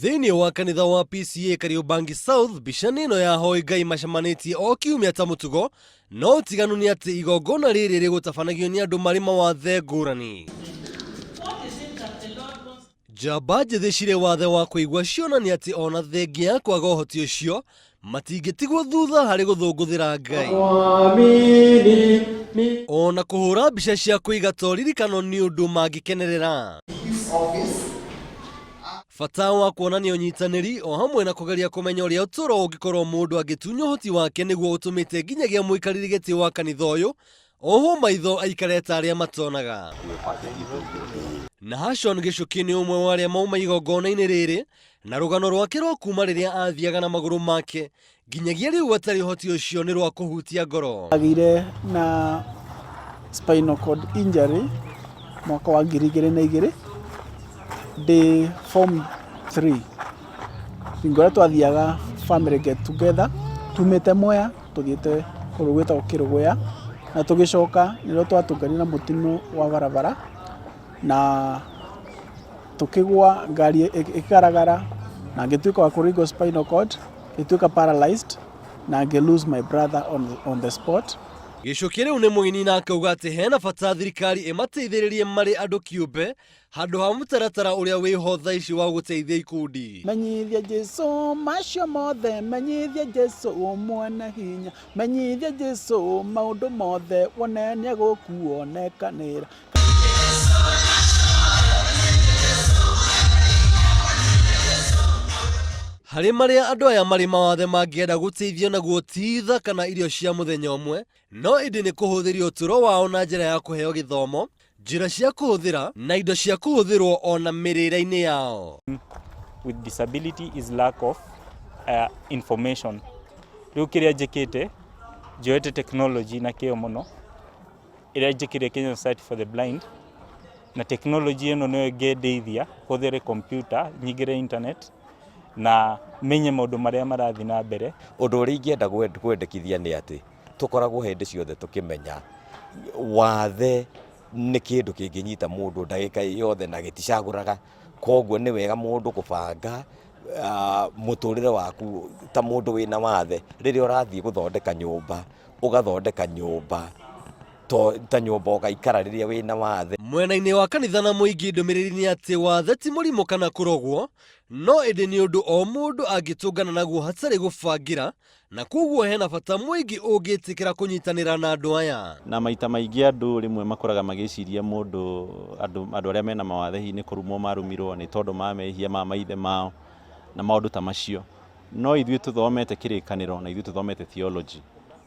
Thĩinĩ wa kanitha wa PCEA Kariobangi South, mbica nĩ ĩno ya ahoi Ngai macemanĩtie o kiumia ta mũtugo, no ũtiganu nĩ atĩ igongona rĩrĩ rĩgũtabanagio nĩ andũ marĩ mawathe ngũrani. Njamba njĩthĩ cirĩ wathe wa kũigua cionania atĩ ona thengia ya kwaga ũhoti ũcio, matingĩtigwo thutha harĩ gũthũngũthĩra Ngai. Ona kũhũra mbica cia kũiga ta ũririkano nĩ ũndũ mangĩkenerera. Bata wa kuonania ũnyitanĩri o hamwe na kũgeria kũmenya ũrĩa ũtũũro ũngĩkorwo mũndũ angĩtunywo ũhoti wake nĩguo ũtũmĩte nginyagia mũikarĩri gĩtĩ wa kanitha ũyũ ohwo maitho aikare ta arĩa matonaga. Nahashon Gĩcũkĩ nĩ ũmwe wa arĩa mauma igongona-inĩ rĩrĩ na rũgano rwake rwa kuma rĩrĩa athiaga na magũrũ make nginyagia rĩu atarĩ ũhoti ũcio nĩ rwa kũhutia ngoro. Agĩire na spinal cord injury mwaka wa 2002 ndĩ form 3. Hingo ĩrĩa twathiaga family get together tumĩte Mwea tũthiĩte kũndũ gwĩtagwo Kĩrũgũya na tũgĩcoka nĩrĩo twatũnganire na mũtino wa barabara na tũkĩgwa ngari ĩkĩgaragara na ngĩtuĩka wa kũringwo spinal cord, ngĩtuĩka paralyzed na ngĩ lose my brother on the spot. Gĩcũkĩ rĩu nĩ mũini na akauga atĩ hena bata thirikari ĩmateithĩrĩrie marĩ andũ kĩũmbe handũ ha mũtaratara ũrĩa wĩho thaa ici wa gũteithia ikundi. Menyithia Jesu macio mothe, menyithia Jesu mwene hinya, menyithia Jesu maũndũ mothe, wone nĩegũkuonekanĩra. Harĩ marĩa andũ aya marĩ mawathe mangĩenda gũteithio naguo ti tha kana irio cia mũthenya ũmwe, no ĩndĩ nĩ kũhũthĩria ũtũũro wao na njĩra ya kũheo gĩthomo, njĩra cia kũhũthĩra na indo cia kũhũthĩrwo o na mĩrĩre-inĩ yao. With disability is lack of information. Rĩu kĩrĩa njĩkĩte, njoete technology na kĩo mũno, ĩrĩa njĩkĩre Kenya Society for the Blind, na technology ĩno nĩyo ĩngĩndeithia hũthĩre computer, nyingĩre internet na menye maũndũ marĩa marathiĩ na mbere. Ũndũ ũrĩa ingĩenda kwendekithia nĩ atĩ tũkoragwo hĩndĩ ciothe tũkĩmenya wathe nĩ kĩndũ kĩngĩnyita mũndũ ndagĩka yothe na gĩticagũraga, koguo nĩ wega mũndũ kũbanga mũtũrĩre waku ta mũndũ wĩna wathe, rĩrĩa ũrathiĩ gũthondeka nyũmba, ũgathondeka nyũmba ta nyũmba ũgaikara rĩrĩa wĩna wathe. Mwena-inĩ wa kanitha na mũingĩ ndũmĩrĩri nĩ atĩ wathe ti mũrimũ kana kũrogwo, no ĩndĩ nĩ ũndũ o mũndũ angĩtũngana naguo hatarĩ gũbangĩra na koguo hena bata mũingĩ ũngĩtĩkĩra kũnyitanĩra na andũ aya. Na maita maingĩ andũ rĩmwe makoraga magĩciria mũndũ, andũ, andũ arĩa mena mawathe hihi nĩ kũrumwo marumirwo nĩ tondũ ma mehia ma maithe mao na maũndũ ta macio. No ithuĩ tũthomete kĩrĩkanĩro na ithuĩ tũthomete theology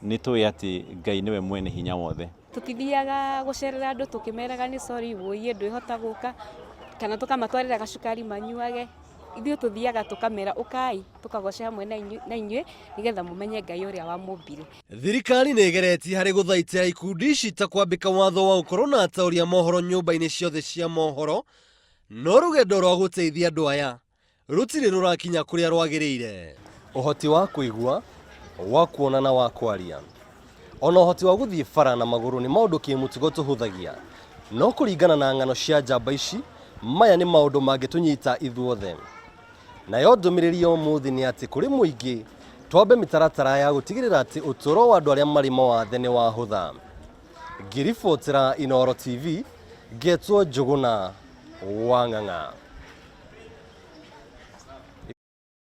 nĩ tũĩ atĩ Ngai nĩwe mwene hinya wothe. Tũtithiaga gũcerera andũ tũkĩmeraga nĩ sorry wũiĩ ndwĩhota gũka kana tũkamatwarĩra gacukari manyuage. Ithuĩ tũthiaga tũkamera ũkai tũkagoce hamwe na inyuĩ nĩgetha mũmenye Ngai ũrĩa wamũmbire. Thirikari nĩ ĩgeretie harĩ gũthaitĩra ikundi ici ta kwambĩka watho wa gũkorwo na ataũri a mohoro nyũmba-inĩ ciothe cia mohoro, no rũgendo rwa gũteithia andũ aya rũtirĩ rũrakinya kũrĩa rwagĩrĩire. Ũhoti wa kũigua, wa kuona na wa kwaria. Ona ũhoti wa gũthiĩ bara na magũrũ nĩ maũndũ kĩmũtugo tũhũthagia. No kũringana na ng'ano cia njamba ici, maya nĩ maũndũ mangĩtũnyita ithuothe. Nayo ndũmĩrĩri ya ũmũthĩ nĩ atĩ kũrĩ mũingĩ, twambe mĩtaratara ya gũtigĩrĩra atĩ ũtũũro wa andũ arĩa marĩ mawathe nĩ wahũtha. Ngĩribotera Inooro TV, ngetwo Njũgũna wa Ng'ang'a.